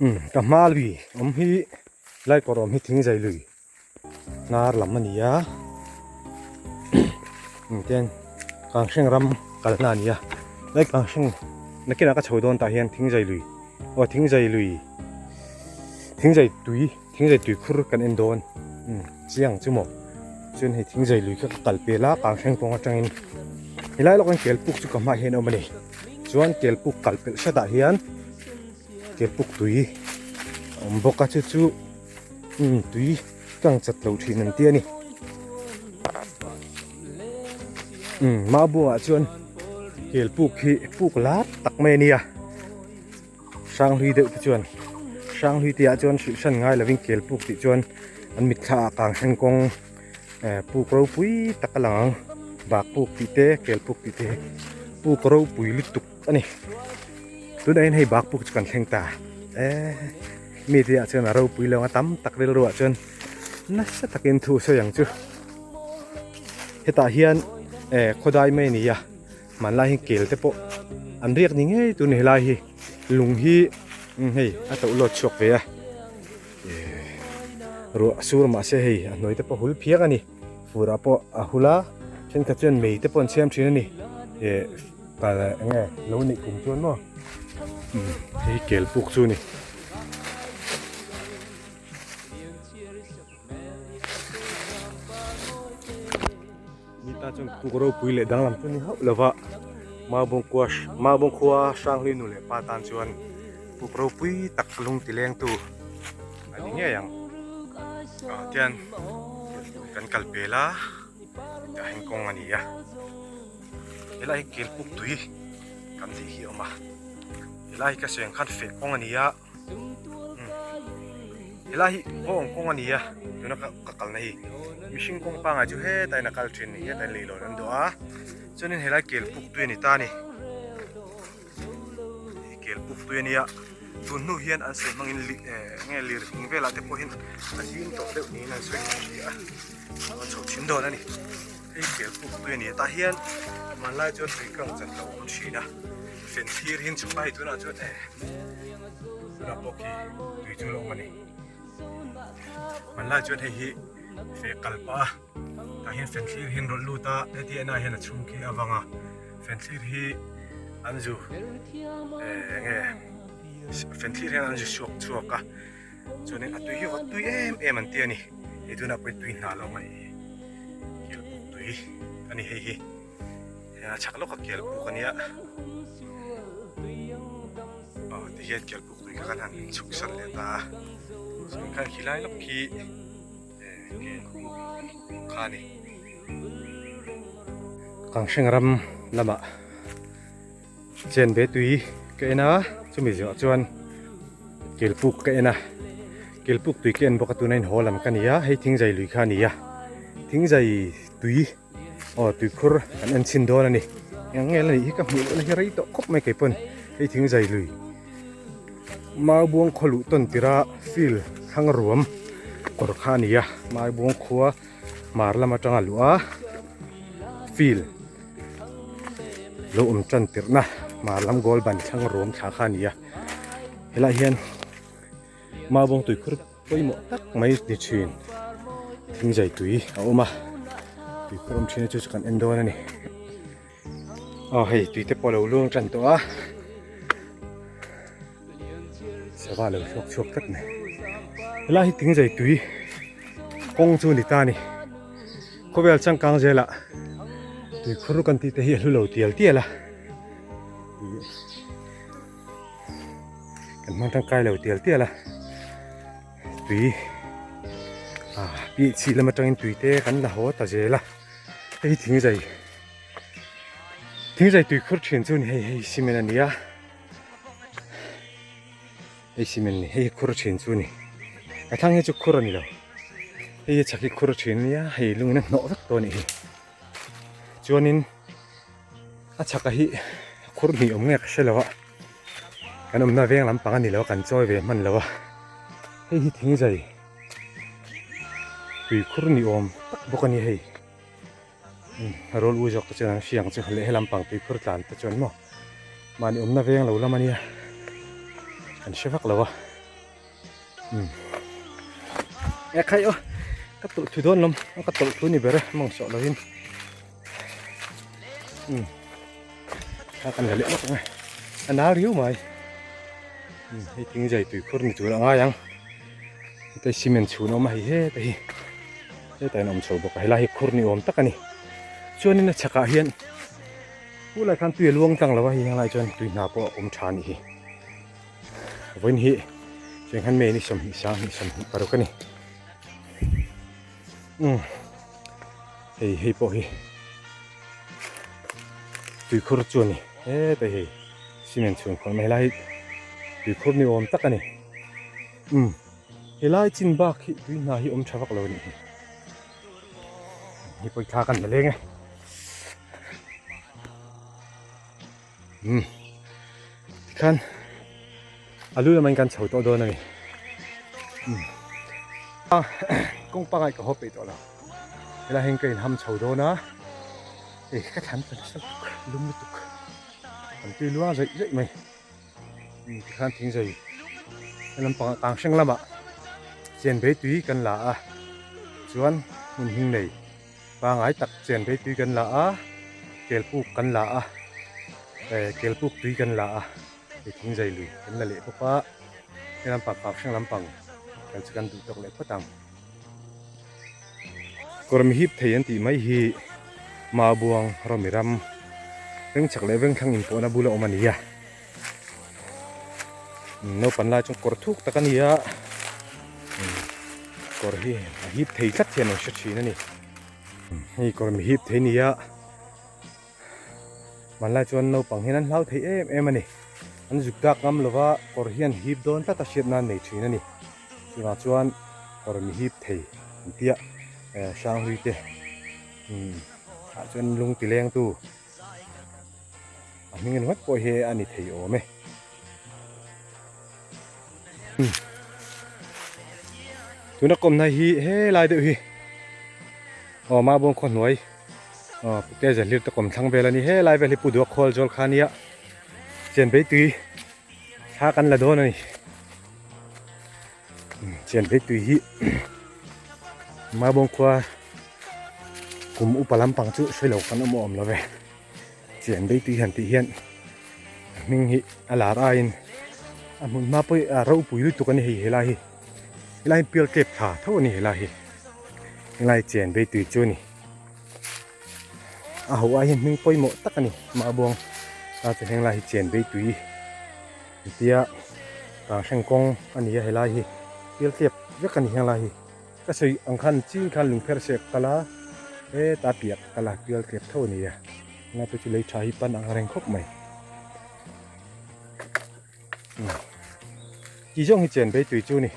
Umm ka hma lui awm hi lai kawr awm hi thingzai lui hnar lam a ni a engtin kanghreng ram kalna a ni a lai kanghreng nakinah ka chho dawn tah hian thingzai lui aw thingzai lui thingzai tui thingzai tui khur kan en dawn umm chiang chu maw chuan hei thingzai lui kha ka kal pel a kanghreng kawng atangin helai lawk hian kelpuk chu ka hmaah hian a awm a ni chuan kelpuk kal pelh hretah hian kelpuk tui a awm bawk a chu chu umm tui kang chat lo thin an ti a ni umm mahbuangah chuan kelpuk hi puk lar tak mai a nia Hranghlui deuh te chuan Hranghlui tih ah chuan hrilh hran ngai lovin kelpuk tih chuan an mitthla ah kang hreng kawng eh puk ropui tak a lang ang bak puk tih te kelpuk tih te puk ropui lutuk a ni tunah hian hei bak puk chu kan thleng ta eh mi te ah chuan a ropui lo ang a tam tak rilru ah chuan nasa takin thu sawi ang chu hetah hian eh khawdai mai a ni a. Hmanlai hi kel te pawh an riak ni ngei tur ni helai hi lung hi hei a to lawt chhuak ve a ehh ruah sur mahse hei a hnuai te pawh hul phiang a ni fur ah pawh a hul a thenkhat chuan mei te pawh an siam thin a ni ehh kal eng nge lo neih kum chuan maw hei kel puk chu a ni. Nita chuan kuk ropui leh danglam chu ni hauh lova Maubawng kua Maubawng khua Hranghlui nu leh pa tan chuan kuk ropui tak lung ti lengtu a ni ngei ang. Ah tian kan kal pel a tah hian kawng a ni a helai hi kelpuk tui kan tih hi a awm a helai hi ka sawi ang khan feh kawng a ni a. Helai hi kawng kawng a ni a tuna ka kalna hi mihring kawng pangai chu hetah in a kal thin a ni hetah in leihlawn an dawh a chuanin helai kel puk tui a ni ta a ni hei kel puk tui a nia tun hnu hian an sawi hmangin eh enge lirthing velah te pawh hian a zim tawh deuh niin an sawi a a chho thin dawn a ni. Hei kel puk tui a ni a tah hian hmanlai chuan tui kang chan lo awm thin a fen thlir hi an chhuk a hei tunah chuan eh tunah pawh khi tui chu a lo awm a ni hmanlai chuan hei hi feh kal pah a tah hian fen thlir hi an rawlh lut a heti enah hian a chhung khi a vang a fen thlir hi an zu eh eng nge fen thlir hian an zu chhuak chhuak a. Chuanin a tui hi vawt tui em em an ti a ni. Hei tunah pawhin tui hna lo mai hi kel puk tui a ni hei hi. Hei a chhak lawka kel puk a nia. Aw ti hian kel puk tui kha kan han chhuk san leh ta a. Chuan khan khi lai lawk khi kel puk kha a ni. Kanghreng ram lamah Chen ve tui ka en a chumi zawh chuan kelpuk ka en a kelpuk tui ka en bawk a tuna in haw lam ka ni a hei thingzai lui kha a ni a thingzai tui aw tuikhur kan en chhin dawn a ni eng nge la nih hi ka hmuh lohna hi rei tawh khawp mai kei pawn hei thingzai lui maubuang khaw luh tawn tirh a field thlang ruam kawr kha a ni a maubuang khua hmar lam atanga luh a field lo awm tan tirhna hmar lam goal ban thlang ruam thla kha a ni a helaiah hian maubawng tuikhur pawimawh tak mai ni thin thingzai tui a awm a tuikhur awm thin a chu chu kan en dawn a ni aw hei tui te pawh a lo luang tan tawh a sava lo chhuak chhuak tlat mai helai hi thingzai tui kawng chu a ni ta a ni khawvel changkang zelah tuikhur kan tih te hi a hlu lo tial tial a kan hmang tangkai lo tial tial a tui ah pi chhih lam atangin tui te kan la haw ta zel a hei thingzai thingzai tui khur thin chu ni hei hei cement a ni a hei cement ni hei khur thin chu ni a thlang hi chu khur a ni lo hei hi chhak hi khur thin a nia hei lungin a hnawh vek tawh a nih hi chuanin a chhaka hi khur hnih awm nge ka hre lo a kan awmna veng lampang a ni lo a kan chawi ve hman lo a hei hi thingzai tuikhur ni awm tak bawk a ni hei rawl u zawk te chuan an hria ang chu leh he lampang tuikhur tlan te chuan maw mahni awmna veng lo lam a nia kan hre vak lo a. Umm e khai aw ka tawlh thlu dawn lawm ka tawlh thlu ni ber e mawng sawh lovin umm thla kan la leh lawk ang e a nal riau mai umm hei thing zai tui khur ni tur a ngai ang heta cement chhun a awm a hei heta hi hetah hian a awm chho bawk a helai hi khur ni awm tak a ni chuanin a chhakah hian Khulai khan tui a luang tlang lo a hei helai chuan tui hna pawh a awm tha a nih hi. Vawiin hi chenghan May ni 20 sang hnih 20 paruk a ni. Umm hei hei pawh hi tuikhur chu a ni hetai hei cement chhung khawrh mai helai hi tuikhur ni awm tak a ni. Umm helai chin bak hi tui hna hi awm tha vak lo a nih hi. Hi pawh thla kan la leng e. Umm tikhan a lu lamah in kan chho tawh dawn a ni. Umm kawng pangai ka haw peih tawh lo. Helai hian ka inham chho dawn a, hei ka thlan ta nasa lutuk lum lutuk an tui luang zaih zaih mai. Umm tikhan thing zai helam pangah kang hreng lamah chen bei tui kan la a chuan hmun hming nei pangai tak chen bei tui kan la a kelpuk kan la a eh kelpuk tui kan la a hei thing zai lui kan la leh bawk a helam pang kang hreng lampang kal chu kan duh tawk leh phawt ang. Kawr mihip thei an tih mai hi Mabuang Rawmi ram vengchhak leh vengthlang inpawhna bula awm a ni a. Naupan lai chuan kawr thuk tak a ni a, kawr hi a hip thei tlat hian an hre thin a ni. Hei kawr mihip thei a ni a, hmanlai chuan naupang hian an hlau thei em em a ni. An zuk dak ngam lova kawr hian hip dawn tlat a hriat nan nei thin a ni. Chuvang chuan kawr mi hip thei an tia Hranghlui te ah chuan lung ti leng tu a hming ringawt pawh hi a ni thei awm e. Tuna kawmna hi helai deuh hi aw Mabawng khaw hnuai aw Pute Zahlir te kawm thlang vel a ni helai vel hi Pu Duak khawl zawl kha nia Chenbei tui Thla kan la dawn a ni. Chian phei tui hi Mabawng khua kum upa lampang chu hre lo kan awm awm lo ve. Chian phei tui han tih hian a hming hi a lar aiin a hmun hma pawh hi a ropui lutuk a ni hei helai hi. Helai hi pial tep tha tho a ni helai hi. Helai chian phei tui chu a ni. A ho ai hian hming pawimawh tak a ni Mahbuang a chu henglai hi chen bei tui tia kanghreng kawng a ni a helai hi pial tep vek a ni henglai hi ka sawi ang khan chin khan lungpher sek kal a heta piah kal a pial tep tho a ni a henglai pawh chu lei tha hi pan ang reng khawp mai tih zawng hi chen bei tui chu a ni.